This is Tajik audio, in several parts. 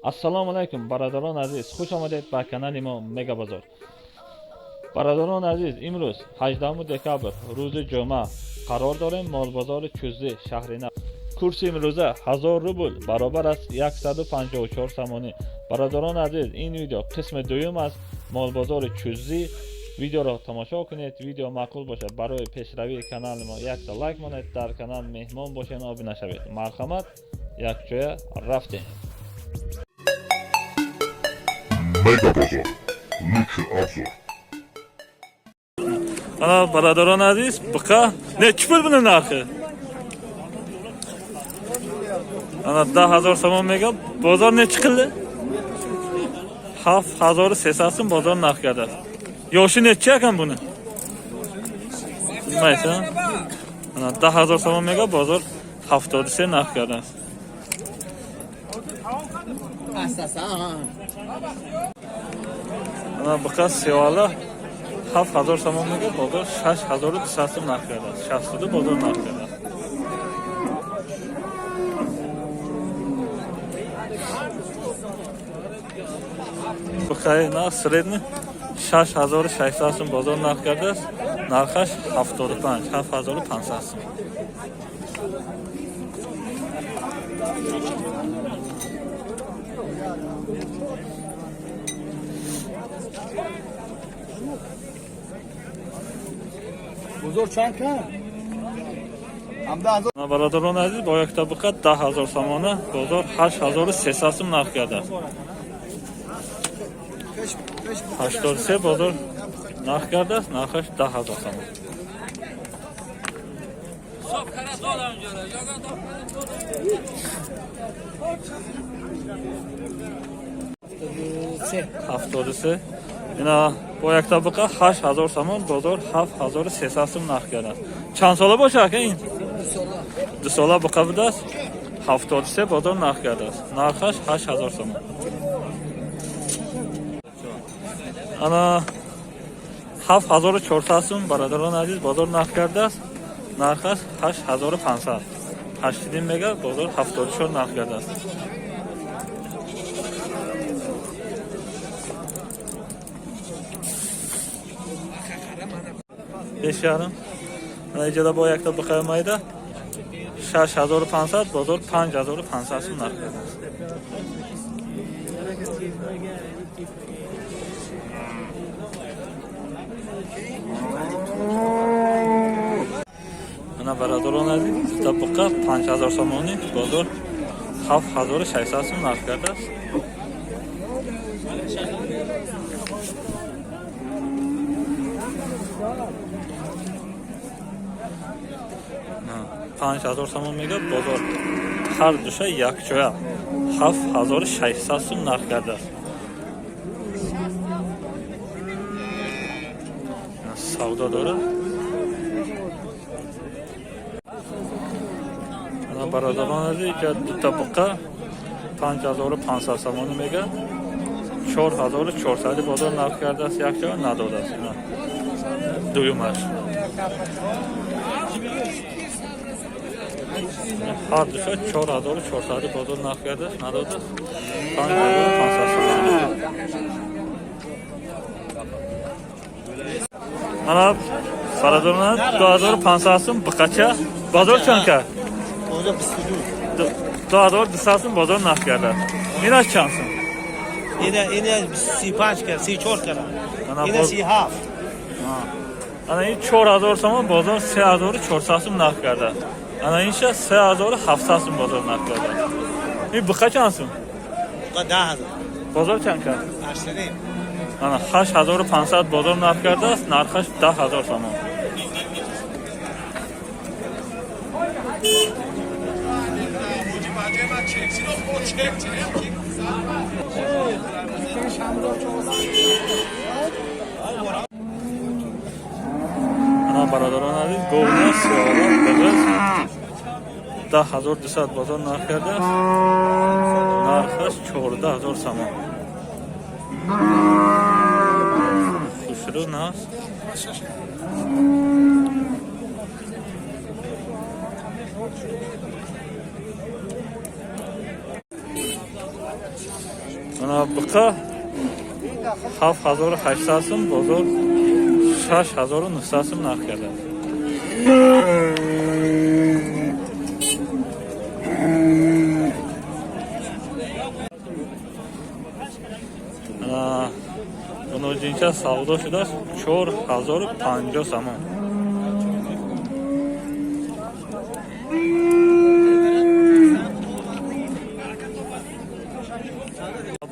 Ассалому алайкум, бародарон азиз, хуш омадед ба канали мо Мега Бозор. Бародарон азиз, имрӯз 18 декабр, рӯзи ҷумъа қарор дорем молбозори Чузӣ, шаҳри Нав. Курси имрӯза 1000 рубл баробар аст 154 сомонӣ. Бародарон азиз, ин видео қисми дуюм аст молбозори Чузӣ. Видеоро тамошо кунед, видео маъқул бошад, барои пешравии канали мо якта лайк монед, дар канал меҳмон бошед, обуна шавед. Марҳамат, якҷоя рафтем. Мега Базар. Лучший обзор. Ана, бародарон азиз, буқа нечи пул буни нархи? Ана, 10 000 сомон мега, бозор нечи қилди? 7300 сум бозор нарх кардааст. Ёши нечи якан буни? Bilmaysan? Ана, 10 000 сомон мега, бозор 73 нарх кардааст. Асасан. Ана, буқа сиёла 7000 сомон мега, бозор 6200 сум нарх кардааст. 62 бозор нарх кардааст. Буқаи нарх средний 6600 сум бозор нарх кардааст. Нархаш 75, 7500 сум. Бозор чанд кан? Ҳамда ҳазор. Ана, бародарон азиз, бо якта буқа 10 000 сомона, бозор 8300 сум нарх кардааст. 83 бозор нарх кардааст, нархаш 10 000 сомон. 73. Ина, бо якта буқа 8000 сомон, бозор 7300 сум нарх кардааст. Чанд сола боша, ака, ин? 2 сола буқа будааст, 73 бозор нарх кардааст. Нархаш 8000 сомон. Ана, 7400 сум, бародарон азиз, бозор нарх кардааст. Нархаш 8500. Ҳаштидин мега, бозор 74 нарх кардааст. Беш ярим. Ана, иҷода бо якта буқаи майда 6500, бозор 5500 сум нарх кардааст. Ана, бародарон азиз, дута буқа 5000 сомонӣ, бозор 7600 сум нарх кардааст. 5000 сомон мега, бозор ҳар душа якҷоя 7600 сум нарх кардааст. Савдо дорад. Ана, бародарон азиз, ика дута буқа 5500 сомонӣ мега, 4400 бозор нарх кардааст, якҷоя надодааст. Ина, дуюмаш. Ҳар душа 4400 бозор нарх кардааст, надодааст. 5500 сомонӣ. Ана, бародарон, 2500 сум буқача, бозор чанд кард? Бозор 22. 2200 сум бозор нарх кардааст. Инаш чанд сум? Ина 35 кард, 34 кард. Ана Ина 37. Ана, ин 4000 сомон, бозор 3400 сум нарх кардааст. Ана, инша 3700 сум бозор нарх кардааст. Ин буқа чанд сум? Буқа 10 000. Бозор чанд кард? 8. Ана, 8500 бозор нарх кардааст, нархаш 10 000 сомон. Ана, бародарон азиз, говна сиёла биғиз 10 200 бозор нарх кардааст, нархаш 14 000 сомон. Хушрӯ наст. Буқа 7800 сум, бозор 6900 сум нарх кардааст. Ғуноҷинча савдо шудааст 4050 сомон.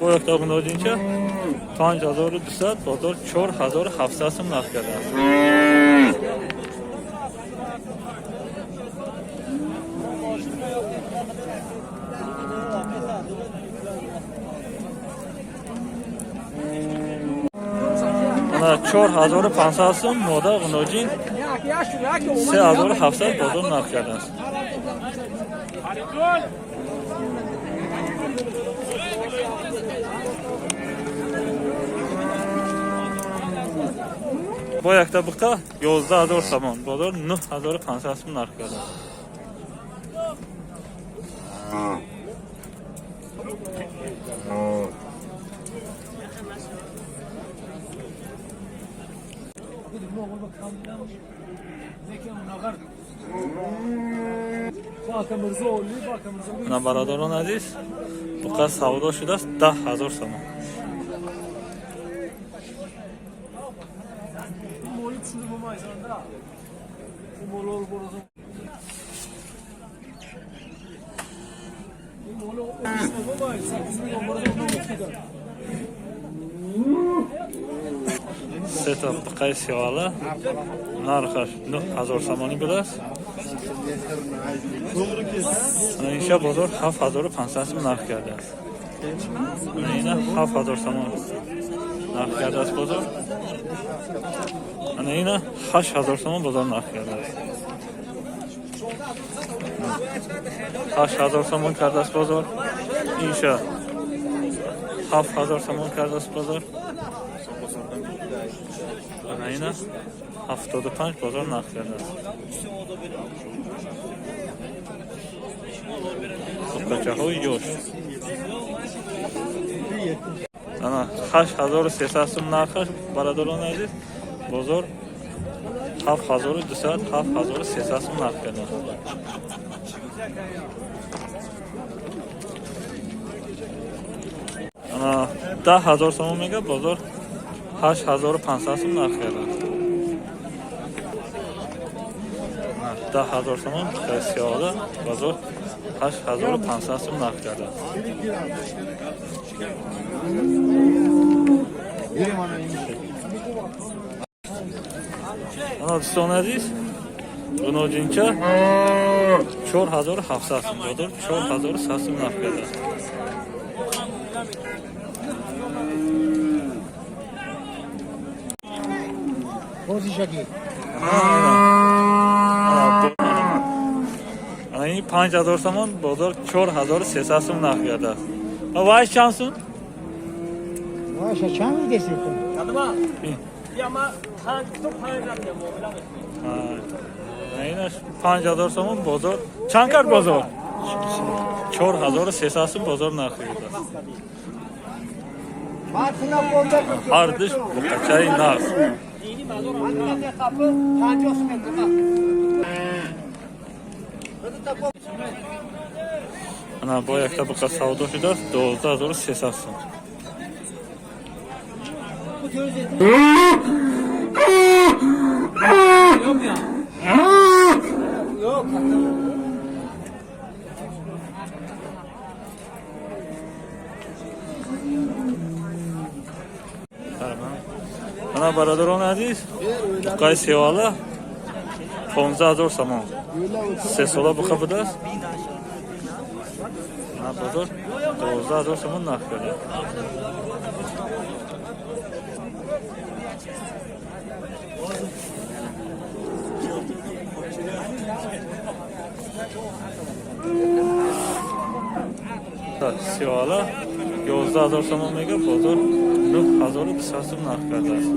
Бо якта ғуноҷинча 5200, бозор 4700 сум нарх кардааст. Ана 4500 сум мода ғуноҷин, 3700 бозор нарх кардааст. Бо якта буқа 11 000 сомон, бозор 9500 сум нарх кардааст. На, бародарон азиз, буқа савдо шудааст 10 000 сомон. Сета буқаи сиёҳала, нархаш 9000 сомонӣ будааст. Инша бозор 7500 сом нарх кардааст. Ина 7000 сомон нарх кардааст бозор. Ана ина 8000 сомон бозор нарх кардааст. 8000 сомон кардааст бозор. Инша 7000 сомон кардааст бозор. Ана ина 75 бозор нарх кардааст. Буқачаҳои ёш. Ана 8300 сум нархаш, бародарони азиз, бозор 7200, 7300 сум нарх кардааст. Ана 10 000 сомон мега, бозор 8500 сум нарх кардааст. 10 000 сомон сиёҳала, бозор 8500 сум нарх кардааст. Ана, дӯстони азиз, ғуноҷинча 4700 сум, бозор 4100 сум нарх кардааст. Бозишаки. Ана ин 5000 сомон, бозор 4300 сум нарх кардааст. Вайш чанд сум? Ваша чанд десӣ? Я ма панҷ то панҷ рафтем муомила. Инаш 5000 сомон, бозор чанд кард? Бозор 4300 сум бозор нарх кардааст. Ҳардуш буқачаи нағз. Дини мазор. Қапы 50 метр. Ана бо якта буқа савдо шудааст 12 300 сум. Yok. Ана, бародарони азиз, буқаи сиёҳала 15 000 сомон, 3 сола буқа будааст. Ана бозор 12 000 сомон нарх карда. Сиёҳала 11 000 сомон мега, бозор 9200 сом нарх кардааст.